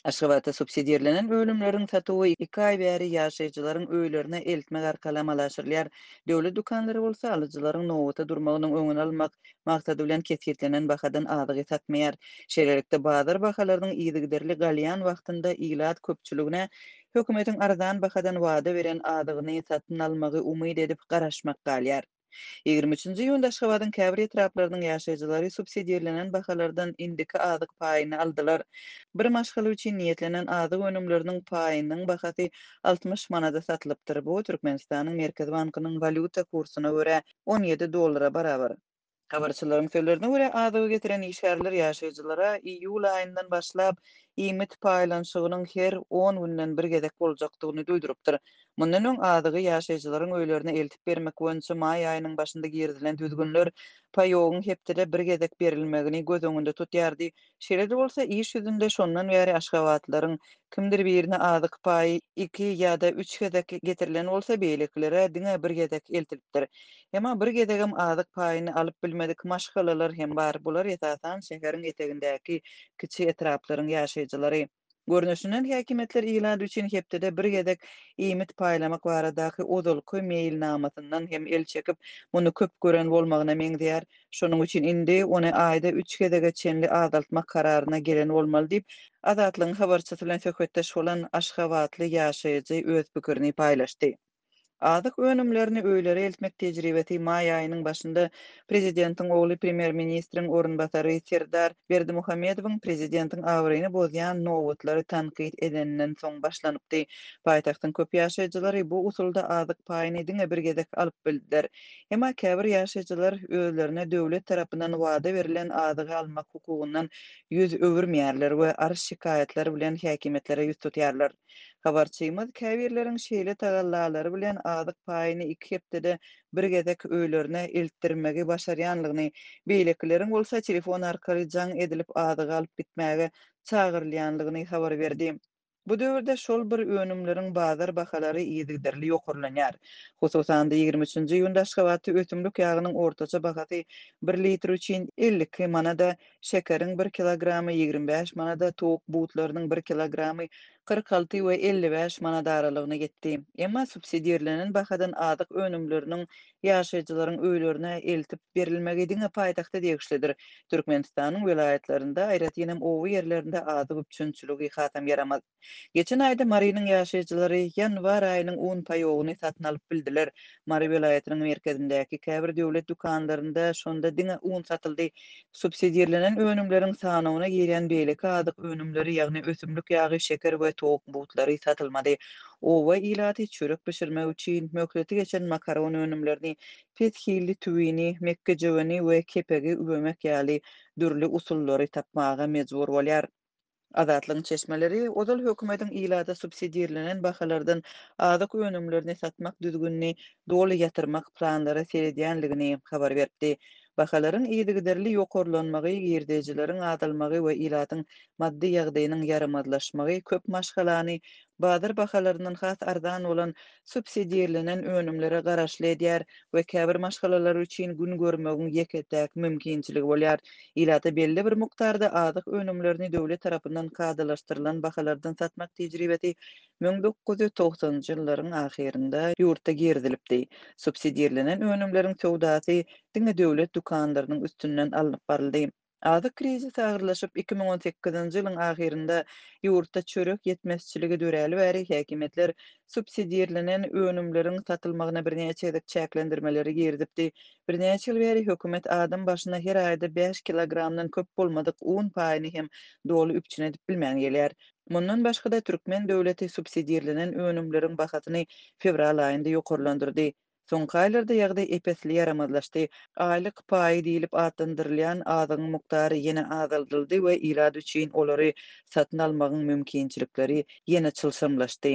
Aşgabatda subsidirlenen önümleriň satuwy iki aý bäri ýaşaýjylaryň öýlerine eltmek arkaly amala aşyrylýar. Döwlet dükanlary bolsa alyjylaryň nobata durmagynyň öňüni almak maksady bilen kesgitlenen bahadan azygy satmaýar. Şeýlelikde, bazar bahalarynyň yzygiderli galýan wagtynda ilat köpçüligine hökümetiň arzan bahadan wada beren azygyny satyn almagy umyt edip garaşmak galýar. 23-nji iýunda Aşgabadyň käbir etraplarynyň ýaşaýjylary subsidirlenen bahalardan indiki azyk paýyny aldylar. Bir maşgala üçin niýetlenen azyk önümleriniň paýynyň bahasy 60 manada satylypdyr. Bu Türkmenistanyň Merkezi bankynyň walýuta kursuna görä 17 dollara barabar. Habarçylaryň sözlerine görä, azygy getiren işgärler ýaşaýjylara iýul aýyndan başlap iýmit paýlanyşygynyň her on günden bir gezek boljakdygyny duýdurypdyr. Mundan öň azygy ýaşaýjylaryň öýlerine eltip bermek boýunça maý aýynyň başynda girizilen düzgünler paýogyň hepdede bir gezek berilmegini göz öňünde tutýardy. Şeýle-de bolsa, iş ýüzünde şondan bäri aşgabatlylaryň kimdir birine azyk paýy iki ýa-da üç gezek getirilen bolsa, beýlekilere diňe bir gezek eltilipdir. Emma bir gezegem azyk paýyny alyp bilmedik maşgalalar hem bar, bular esasan şäheriň etegindäki kiçi etraplaryň ýaşaýjylary. Görnüşinden, häkimiýetler ilat üçin hepdede bir gezek iýmit paýlamak baradaky ozalky meýilnamasyndan hem el çekip, muny köp gören bolmagyna meňzeýär. Şonuň üçin indi ony aýda üç gezege çenli azaltmak kararyna gelen bolmaly diýip, Azatlygyň habarçysy bilen söhbetdeş bolan aşgabatly ýaşaýjy öz pikirini paýlaşdy. Azyk önümlerini öýlere eltmek tejribesi maý aýynyň başynda prezidentiň ogly premýer-ministriň orunbasary Serdar Berdimuhamedowyň prezidentiň abraýyny bozýan nobatlary tankyt edeninden soň başlanypdy. Paýtagtyň köp ýaşaýjylary bu usulda azyk paýyny diňe bir gezek alyp bildiler. Emma käbir ýaşaýjylar özlerine döwlet tarapyndan wada berlen azygy almak hukugyndan ýüz öwürmeýärler we arz-şikaýatlar bilen häkimiýetlere ýüz tutýarlar. Habarçymyz käbirleriň şeýle tagallalary bilen azyk paýyny iki hepdede bir gezek öýlerine eltdirmegi başarýanlygyny, beýlekileriň bolsa telefon arkaly jaň edilip azygy alyp gitmäge çagyrylýanlygyny habar berdi. Bu döwürde şol bir önümleriň bazar bahalary yzygiderli ýokarlanýar. Hususan-da, 23-nji iýunda Aşgabatda ösümlik ýagynyň ortaça bahasy bir litr üçin 52 manada, şekeriň bir kilogramy 25 manada, towuk butlarynyň bir kilogramy 46 we 55 manat aralygyna ýetdi. Emma subsidirlenen bahadan azyk önümleriniň ýaşaýjylaryň öýlerine eltip berilmegi diňe paýtagta degişlidir. Türkmenistanyň welaýatlarynda, aýratynam oba ýerlerinde azyk üpjünçiligi hasam ýaramaz. Geçen aýda Marynyň ýaşaýjylary ýanwar aýynyň un paýogyny satyn alyp bildiler. Mary welaýatynyň merkezindäki käbir döwlet dükanlarynda şonda diňe un satyldy. Subsidirlenen önümleriň sanawyna girýän beýleki azyk önümleri, ýagny ösümlik ýagy, şeker we towuk butlary satylmady. Oba ilaty çörek bişirmek üçin möhleti geçen makaron önümlerini, pes hilli tüwini, mekgejöweni we kepegi üwemek ýaly dürli usullary tapmaga mejbur bolýar. Azatlygyň çeşmeleri ozal hökümetiň ilata subsidirlenen bahalardan azyk önümlerini satmak düzgünini doly ýatyrmak planlara seredýänligini habar beripdi. Bahalaryň yzygiderli ýokarlanmagy, girdejileriň azalmagy we ilatyň maddy ýagdaýynyň ýaramazlaşmagy köp maşgalany bazar bahalaryndan has arzan bolan subsidirlenen önümlere garaşly edýär we käbir maşgalalar üçin gün görmegiň ýeke-täk mümkinçiligi bolýar. Ilata belli bir mukdarda azyk önümlerini döwlet tarapyndan kadalaşdyrylan bahalardan satmak tejribesi 1990-njy ýyllaryň ahyrynda ýurtda girizilipdi. Subsidirlenen önümleriň söwdasy diňe döwlet dükanlarynyň üstünden alnyp baryldy. Azyk krizisi agyrlaşyp, 2018-nji ýylyň ahyrynda ýurtda çörek ýetmezçiligi döräli bäri häkimiýetler subsidirlenen önümleriň satylmagyna birnäçe gezek çäklendirmeleri girizipdi. Birnäçe ýyl bäri hökümet adam başyna her aýda bäş kilogramdan köp bolmadyk un paýyny hem doly üpjün edip bilmän gelýär. Mundan başga-da, türkmen döwleti subsidirlenen önümleriň bahasyny fewral aýynda ýokarlandyrdy. Soňky aýlarda ýagdaý ep-esli ýaramazlaşdy. Aýlyk paýy diýlip atlandyrylýan azygyň mukdary ýene azaldyldy we ilat üçin olary satyn almagyň mümkinçilikleri ýene çylşyrymlaşdy.